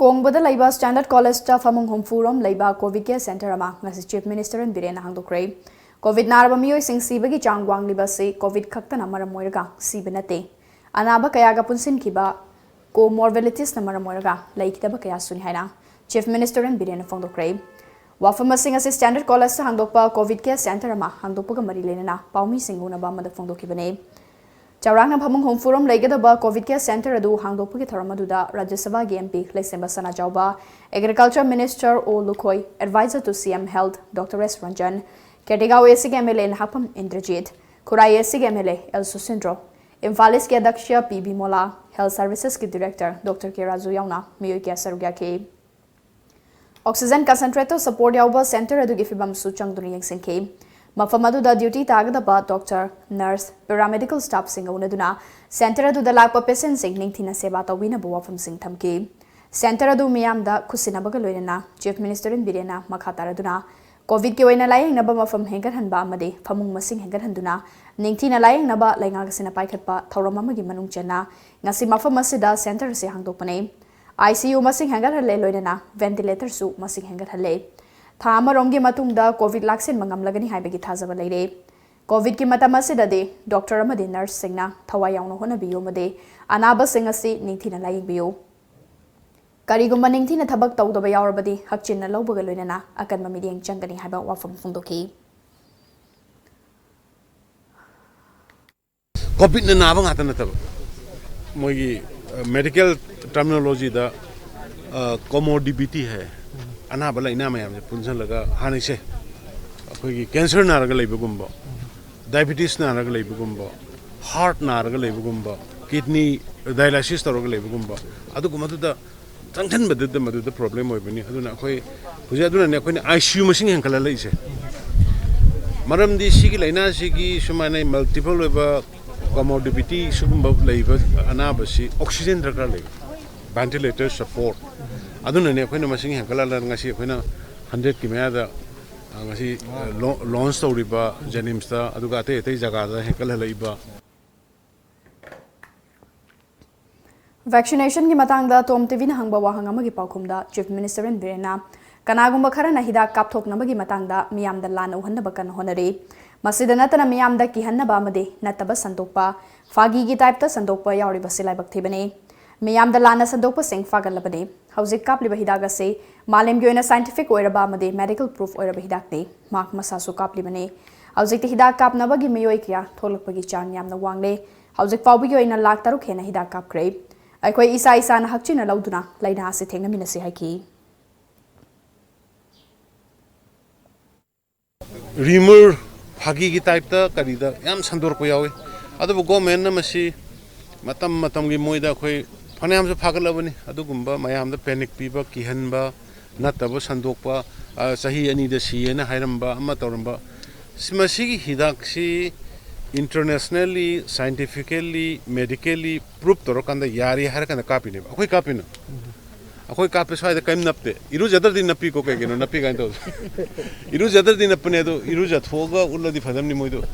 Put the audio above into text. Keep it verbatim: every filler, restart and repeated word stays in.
ꯀꯣꯡꯕꯗ ꯂꯩꯕ ꯁ꯭ꯇꯦꯟꯗꯔꯗ ꯀꯣꯂꯦꯖꯇ ꯐꯃꯨꯡ ꯍꯨꯝꯐꯨ ꯔꯣꯝ ꯂꯩꯕ ꯀꯣꯚꯤꯗ ꯀꯦꯌꯔ ꯁꯦꯟꯇꯔ ꯑꯃ ꯉꯁꯤ ꯆꯤꯐ ꯃꯤꯅꯤꯁꯇꯔ ꯑꯦꯟ ꯕꯤꯔꯦꯟꯅ ꯍꯥꯡꯗꯣꯛꯈ꯭ꯔꯦ꯫ ꯀꯣꯚꯤꯗ ꯅꯥꯔꯕ ꯃꯤꯑꯣꯏꯁꯤꯡ ꯁꯤꯕꯒꯤ ꯆꯥꯡ ꯋꯥꯡꯂꯤꯕ ꯑꯁꯤ ꯀꯣꯚꯤꯗ ꯈꯛꯇꯅ ꯃꯔꯝ ꯑꯣꯏꯔꯒ ꯁꯤꯕ ꯅꯠꯇꯦ꯫ ꯑꯅꯥꯕ ꯀꯌꯥꯒ ꯄꯨꯟꯁꯤꯟꯈꯤꯕ ꯀꯣꯃꯣꯔꯕꯤꯂꯤꯇꯤꯁꯅ ꯃꯔꯝ ꯑꯣꯏꯔꯒ ꯂꯩꯈꯤꯗꯕ ꯀꯌꯥꯁꯨꯅꯤ ꯍꯥꯏꯅ ꯆꯤꯐ ꯃꯤꯅꯤꯁꯇꯔ ꯑꯦꯟ ꯕꯤꯔꯦꯟꯅ ꯐꯣꯡꯗꯣꯛꯈ꯭ꯔꯦ꯫ ꯋꯥꯐꯝ ꯑꯁꯤ ꯉꯁꯤ ꯁ꯭ꯇꯦꯟꯗꯔꯗ ꯀꯣꯂꯦꯖꯇ ꯍꯥꯡꯗꯣꯛꯄ ꯀꯣꯚꯤꯗ ꯀꯦꯌꯔ ꯁꯦꯟꯇꯔ ꯑꯃ ꯍꯥꯡꯗꯣꯛꯄꯒ ꯃꯔꯤ ꯂꯩꯅꯅ ꯄꯥꯎꯃꯤꯁꯤꯡꯒ ꯎꯅꯕ ꯑꯃꯗ ꯐꯣꯡꯗꯣꯛꯈꯤꯕꯅꯤ꯫ ꯆꯥꯎꯔꯥꯛꯅ ꯐꯃꯨꯡ ꯍꯨꯝꯐꯨ ꯔꯣꯝ ꯂꯩꯒꯗꯕ ꯀꯣꯚꯤꯗ ꯀꯦꯌꯔ ꯁꯦꯟꯇꯔ ꯑꯗꯨ ꯍꯥꯡꯗꯣꯛꯄꯒꯤ ꯊꯧꯔꯝ ꯑꯗꯨꯗ ꯔꯥꯖ꯭ꯌ ꯁꯚꯥꯒꯤ M P Leishemba Sanajaoba, agriculture minister O Lukhoi, adviser to C M health doctor S Ranjan, Khetrigao A ꯁꯤꯒꯤ M L A Nahakpam Indrajit, Khurai A ꯁꯤꯒꯤ M L A L Susindro, Imphal ꯏꯁꯀꯤ ꯑꯗꯛꯁ꯭ꯌ ꯄꯤ ꯕꯤꯃꯣꯂꯥ, ꯍꯦꯜꯊ ꯁꯔꯚꯤꯁꯦꯁꯀꯤ ꯗꯤꯔꯦꯛꯇꯔ ꯗꯣꯛꯇꯔ ꯀꯦ ꯔꯥꯖꯨ ꯌꯥꯎꯅ ꯃꯤꯑꯣꯏ ꯀꯌꯥ ꯁꯔꯨꯛ ꯌꯥꯈꯤ꯫ ꯑꯣꯛꯁꯤꯖꯟ ꯀꯟꯁꯦꯟꯇ꯭ꯔꯦꯇꯔ ꯁꯄꯣꯔꯠ ꯌꯥꯎꯕ ꯁꯦꯟꯇꯔ ꯑꯗꯨꯒꯤ ꯐꯤꯕꯝꯁꯨ ꯆꯪꯗꯨꯅ ꯌꯦꯡꯁꯤꯟꯈꯤ꯫ ꯃꯐꯝ ꯑꯗꯨꯗ ꯗ꯭ꯌꯨꯇꯤ ꯇꯥꯒꯗꯕ ꯗꯣꯛꯇꯔ, ꯅꯔꯁ, ꯄꯦꯔꯥꯃꯦꯗꯤꯀꯦꯜ ꯁ꯭ꯇꯥꯐꯁꯤꯡꯒ ꯎꯅꯗꯨꯅ ꯁꯦꯟꯇꯔ ꯑꯗꯨꯗ ꯂꯥꯛꯄ ꯄꯦꯁꯦꯟꯠꯁꯤꯡ ꯅꯤꯡꯊꯤꯅ ꯁꯦꯕꯥ ꯇꯧꯕꯤꯅꯕ ꯋꯥꯐꯝꯁꯤꯡ ꯊꯝꯈꯤ꯫ ꯁꯦꯟꯇꯔ ꯑꯗꯨ ꯃꯤꯌꯥꯝꯗ ꯈꯨꯠꯁꯤꯟꯅꯕꯒ ꯂꯣꯏꯅꯅ ꯆꯤꯐ ꯃꯤꯅꯤꯁꯇꯔ ꯏꯟ ꯕꯤꯔꯦꯟꯅ ꯃꯈꯥ ꯇꯥꯔꯗꯨꯅ ꯀꯣꯚꯤꯗꯀꯤ ꯑꯣꯏꯅ ꯂꯥꯌꯦꯡꯅꯕ ꯃꯐꯝ ꯍꯦꯟꯒꯠꯍꯟꯕ ꯑꯃꯗꯤ ꯐꯃꯨꯡ ꯃꯁꯤꯡ ꯍꯦꯟꯒꯠꯍꯟꯗꯨꯅ ꯅꯤꯡꯊꯤꯅ ꯂꯥꯌꯦꯡꯅꯕ ꯂꯩꯉꯥꯛ ꯑꯁꯤꯅ ꯄꯥꯏꯈꯠꯄ ꯊꯧꯔꯝ ꯑꯃꯒꯤ ꯃꯅꯨꯡ ꯆꯟꯅ ꯉꯁꯤ ꯃꯐꯝ ꯑꯁꯤꯗ ꯁꯦꯟꯇꯔ ꯑꯁꯤ ꯍꯥꯡꯗꯣꯛꯄꯅꯤ꯫ ꯑꯥꯏ ꯁꯤ ꯌꯨ ꯃꯁꯤꯡ ꯍꯦꯟꯒꯠꯍꯜꯂꯦ, ꯂꯣꯏꯅꯅ ꯚꯦꯟꯇꯤꯂꯦꯇꯔꯁꯨ ꯃꯁꯤꯡ ꯍꯦꯟꯒꯠꯍꯜꯂꯦ꯫ ꯊꯥ ꯑꯃꯔꯣꯝꯒꯤ ꯃꯇꯨꯡꯗ ꯀꯣꯚꯤꯗ ꯂꯥꯛꯁꯤꯟꯕ ꯉꯝꯂꯒꯅꯤ ꯍꯥꯏꯕꯒꯤ ꯊꯥꯖꯕ ꯂꯩꯔꯦ꯫ ꯀꯣꯚꯤꯗꯀꯤ ꯃꯇꯝ ꯑꯁꯤꯗꯗꯤ ꯗꯣꯛꯇꯔ ꯑꯃꯗꯤ ꯅꯔꯁꯁꯤꯡꯅ ꯊꯋꯥꯏ ꯌꯥꯎꯅ ꯍꯣꯠꯅꯕꯤꯌꯨ ꯑꯃꯗꯤ ꯑꯅꯥꯕꯁꯤꯡ ꯑꯁꯤ ꯅꯤꯡꯊꯤꯅ ꯂꯥꯌꯦꯡꯕꯤꯌꯨ꯫ ꯀꯔꯤꯒꯨꯝꯕ ꯅꯤꯡꯊꯤꯅ ꯊꯕꯛ ꯇꯧꯗꯕ ꯌꯥꯎꯔꯕꯗꯤ ꯍꯛꯆꯤꯟꯅ ꯂꯧꯕꯒ ꯂꯣꯏꯅꯅ ꯑꯀꯟꯕ ꯃꯤꯠꯌꯦꯡ ꯆꯪꯒꯅꯤ ꯍꯥꯏꯕ ꯋꯥꯐꯝ ꯐꯣꯡꯗꯣꯛꯈꯤ꯫ ꯀꯣꯚꯤꯗꯅ ꯅꯥꯕ ꯉꯥꯛꯇ ꯅꯠꯇꯕ, ꯃꯣꯏꯒꯤ ꯃꯦꯗꯤꯀꯦꯜ ꯇꯔꯃꯤꯅꯣꯂꯣꯖꯤꯗ ꯀꯣꯃꯣꯔꯕꯤꯗꯤꯇꯤ ꯍꯥꯏ, ꯑꯅꯥꯕ ꯂꯥꯏꯅꯥ ꯃꯌꯥꯝꯁꯦ ꯄꯨꯟꯁꯤꯜꯂꯒ ꯍꯥꯟꯅꯁꯦ ꯑꯩꯈꯣꯏꯒꯤ ꯀꯦꯟꯁꯔ ꯅꯥꯔꯒ ꯂꯩꯕꯒꯨꯝꯕ, ꯗꯥꯏꯕꯤꯇꯤꯁ ꯅꯥꯔꯒ ꯂꯩꯕꯒꯨꯝꯕ, ꯍꯥꯔꯠ ꯅꯥꯔꯒ ꯂꯩꯕꯒꯨꯝꯕ, ꯀꯤꯗꯅꯤ ꯗꯥꯏꯂꯥꯏꯁꯤꯁ ꯇꯧꯔꯒ ꯂꯩꯕꯒꯨꯝꯕ, ꯑꯗꯨꯒꯨꯝꯕꯗꯨꯗ ꯆꯪꯁꯤꯟꯕꯗꯨꯗ ꯃꯗꯨꯗ ꯄ꯭ꯔꯣꯕ꯭ꯂꯦꯝ ꯑꯣꯏꯕꯅꯤ꯫ ꯑꯗꯨꯅ ꯑꯩꯈꯣꯏ ꯍꯧꯖꯤꯛ, ꯑꯗꯨꯅꯅꯦ ꯑꯩꯈꯣꯏꯅ ꯑꯥꯏ ꯁꯤ ꯌꯨ ꯃꯁꯤꯡ ꯍꯦꯟꯒꯠꯍꯜꯂꯛꯏꯁꯦ꯫ ꯃꯔꯝꯗꯤ ꯁꯤꯒꯤ ꯂꯥꯏꯅꯥꯁꯤꯒꯤ ꯁꯨꯃꯥꯏꯅ ꯃꯜꯇꯤꯄꯜ ꯑꯣꯏꯕ ꯀꯣꯃꯣꯔꯕꯤꯗꯤꯇꯤ ꯁꯤꯒꯨꯝꯕ ꯂꯩꯕ ꯑꯅꯥꯕꯁꯤ ꯑꯣꯛꯁꯤꯖꯦꯟ ꯗꯔꯀꯥꯔ ꯂꯩ, ꯚꯦꯟꯇꯤꯂꯦꯇꯔ ꯁꯄꯣꯔꯠ꯫ ꯑꯗꯨꯅꯅꯦ ꯑꯩꯈꯣꯏꯅ ꯃꯁꯤꯡ ꯍꯦꯟꯒꯠꯍꯜꯂꯒ ꯉꯁꯤ ꯑꯩꯈꯣꯏꯅ ꯍꯟꯗ꯭ꯔꯦꯠꯀꯤ ꯃꯌꯥꯗ, ꯑ, ꯉꯁꯤ, ꯑ, ꯂꯣ-, ꯂꯣꯟꯆ ꯇꯧꯔꯤꯕ ꯖꯦꯅꯤꯝꯁꯇ, ꯑꯗꯨꯒ ꯑꯇꯩ ꯑꯇꯩ ꯖꯒꯥꯗ ꯍꯦꯟꯒꯠꯍꯜꯂꯛꯏꯕ꯫ ꯚꯦꯛꯁꯤꯅꯦꯁꯟꯒꯤ ꯃꯇꯥꯡꯗ ꯇꯣꯝ ꯇꯤꯚꯤꯅ ꯍꯪꯕ ꯋꯥꯍꯪ ꯑꯃꯒꯤ ꯄꯥꯎꯈꯨꯝꯗ ꯆꯤꯐ ꯃꯤꯅꯤꯁꯇꯔ ꯑꯦꯟ ꯕꯤꯔꯦꯟꯅ ꯀꯅꯥꯒꯨꯝꯕ ꯈꯔꯅ ꯍꯤꯗꯥꯛ ꯀꯥꯞꯊꯣꯛꯅꯕꯒꯤ ꯃꯇꯥꯡꯗ ꯃꯤꯌꯥꯝꯗ ꯂꯥꯟꯅ ꯎꯍꯟꯅꯕ ꯀꯟꯅ ꯍꯣꯠꯅꯔꯤ꯫ ꯃꯁꯤꯗ ꯅꯠꯇꯅ ꯃꯤꯌꯥꯝꯗ ꯀꯤꯍꯟꯅꯕ ꯑꯃꯗꯤ ꯅꯠꯇꯕ ꯁꯟꯗꯣꯛꯄ, ꯐꯥꯒꯤꯒꯤ ꯇꯥꯏꯞꯇ ꯁꯟꯗꯣꯛꯄ ꯌꯥꯎꯔꯤꯕꯁꯤ ꯂꯥꯏꯕꯛ ꯊꯤꯕꯅꯤ꯫ ꯃꯤꯌꯥꯝꯗ ꯂꯥꯟꯅ ꯁꯟꯗꯣꯛꯄꯁꯤꯡ ꯐꯥꯒꯠꯂꯕꯅꯤ꯫ ꯍꯧꯖꯤꯛ ꯀꯥꯞꯂꯤꯕ ꯍꯤꯗꯥꯛ ꯑꯁꯤ ꯃꯥꯂꯦꯝꯒꯤ ꯑꯣꯏꯅ ꯁꯥꯏꯟꯇꯤꯐꯤꯛ ꯑꯣꯏꯔꯕ ꯑꯃꯗꯤ ꯃꯦꯗꯤꯀꯦꯜ ꯄ꯭ꯔꯨꯐ ꯑꯣꯏꯔꯕ ꯍꯤꯗꯥꯛꯅꯤ꯫ ꯃꯍꯥꯛ ꯃꯁꯥꯁꯨ ꯀꯥꯞꯂꯤꯕꯅꯤ꯫ ꯍꯧꯖꯤꯛꯇꯤ ꯍꯤꯗꯥꯛ ꯀꯥꯞꯅꯕꯒꯤ ꯃꯤꯑꯣꯏ ꯀꯌꯥ ꯊꯣꯛꯂꯛꯄꯒꯤ ꯆꯥꯡ ꯌꯥꯝꯅ ꯋꯥꯡꯂꯦ꯫ ꯍꯧꯖꯤꯛ ꯐꯥꯎꯕꯒꯤ ꯑꯣꯏꯅ ꯂꯥꯈ ꯇꯔꯨꯛ ꯍꯦꯟꯅ ꯍꯤꯗꯥꯛ ꯀꯥꯞꯈ꯭ꯔꯦ꯫ ꯑꯩꯈꯣꯏ ꯏꯁꯥ ꯏꯁꯥꯅ ꯍꯛꯆꯤꯟꯅ ꯂꯧꯗꯨꯅ ꯂꯥꯏꯅꯥ ꯑꯁꯤ ꯊꯦꯡꯅꯃꯤꯟꯅꯁꯤ ꯍꯥꯏꯈꯤ꯫ ꯔꯤꯃꯔ, ꯐꯥꯒꯤꯒꯤ ꯇꯥꯏꯞꯇ ꯀꯔꯤꯗ ꯌꯥꯝ ꯁꯟꯗꯣꯔꯛꯄ ꯌꯥꯎꯏ꯫ ꯑꯗꯨꯕꯨ ꯒꯣꯔꯃꯦꯟꯅ ꯃꯁꯤ ꯃꯇꯝ ꯃꯇꯝꯒꯤ ꯃꯣꯏꯗ ꯑꯩꯈꯣꯏ ꯐꯅꯌꯥꯝꯁꯨ ꯐꯥꯒꯠꯂꯕꯅꯤ꯫ ꯑꯗꯨꯒꯨꯝꯕ ꯃꯌꯥꯝꯗ ꯄꯦꯅꯤꯛ ꯄꯤꯕ, ꯀꯤꯍꯟꯕ, ꯅꯠꯇꯕ ꯁꯟꯗꯣꯛꯄ, ꯑ, ꯆꯍꯤ ꯑꯅꯤꯗ ꯁꯤꯌꯦꯅ ꯍꯥꯏꯔꯝꯕ, ꯑꯃ ꯇꯧꯔꯝꯕ, ꯁꯤ, ꯃꯁꯤꯒꯤ ꯍꯤꯗꯥꯛꯁꯤ ꯏꯟꯇꯔꯅꯦꯁꯅꯦꯜꯂꯤ, ꯁꯥꯏꯟꯇꯤꯐꯤꯀꯦꯜꯂꯤ, ꯃꯦꯗꯤꯀꯦꯜꯂꯤ ꯄ꯭ꯔꯨꯞ ꯇꯧꯔꯀꯥꯟꯗ ꯌꯥꯔꯦ ꯍꯥꯏꯔꯀꯥꯟꯗ ꯀꯥꯞꯄꯤꯅꯦꯕ꯫ ꯑꯩꯈꯣꯏ ꯀꯥꯞꯄꯤꯅ ꯑꯩꯈꯣꯏ ꯀꯥꯞꯄꯦ, ꯁ꯭ꯋꯥꯏꯗ ꯀꯔꯤꯝ ꯅꯞꯇꯦ꯫ ꯏꯔꯨꯖꯗ꯭ꯔꯗꯤ ꯅꯞꯄꯤꯀꯣ, ꯀꯩꯒꯤꯅꯣ ꯅꯞꯄꯤ ꯀꯥꯏꯅ ꯇꯧꯕꯁꯦ? ꯏꯔꯨꯖꯗ꯭ꯔꯗꯤ ꯅꯞꯄꯅꯦ, ꯑꯗꯣ ꯏꯔꯨꯖꯊꯣꯛꯑꯒ ꯎꯠꯂꯗꯤ ꯐꯗꯝꯅꯤ ꯃꯣꯏꯗꯣ꯫